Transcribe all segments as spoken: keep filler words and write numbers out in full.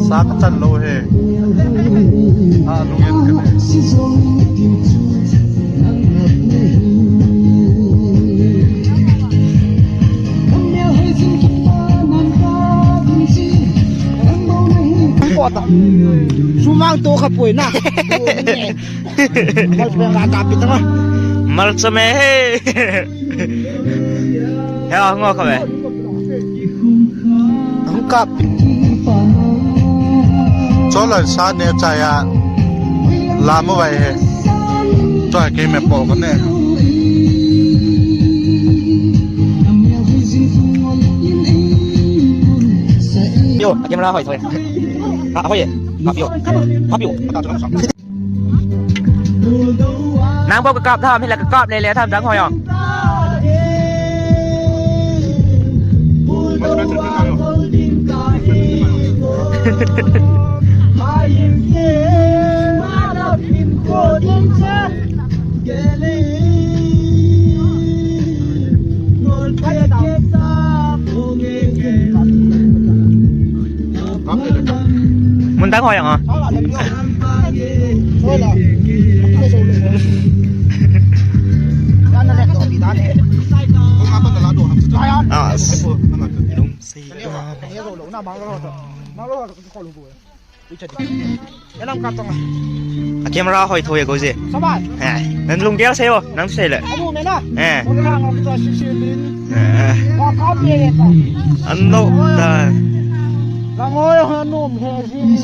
Sa ka chan lou he. A lungin ka ne. Sumang to ka poi na. Mal pe nga ka pi ta ma. Mal cha me he. He, a ngo ka ve. Hung kap. Cholan sa ne chaya. Lama vai he. Chua ke me po ko ne. Yo, a camera hoi thoi. A hoi. Kap yo. Kap yo. Nang bou ka kap tham, hila ka kap le le tham dang hoi ong. Mun dang hoi ong a. Ah, s- A camera hoi thoi ko je. Sabai. Eh, nan lunggel sei o, nang sei le. Anu me na. Eh. Ko ka ngam to si si bin. Eh. Ko ka pe le ta. Ano da. Langoi ho num he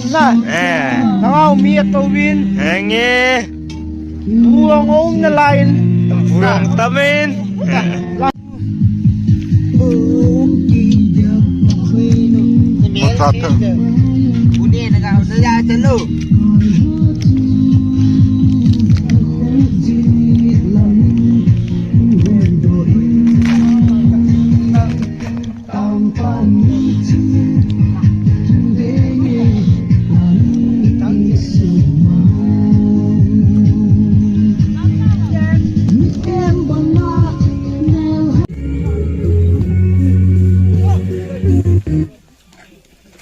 si na. Eh. Nangau mi to bin. Eh, nge. Buang om na lain. Buang tamin. Eh.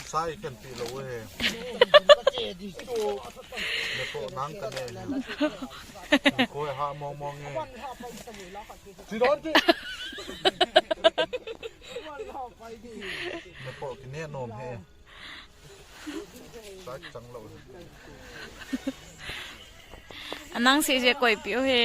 Sai kan pi lo he. Ne ko nang ka ne. Ko ha mong mong nge. Ti don ti. Ne ko ki ne nom he. Sai chang lo he. Anang si je koi piu he.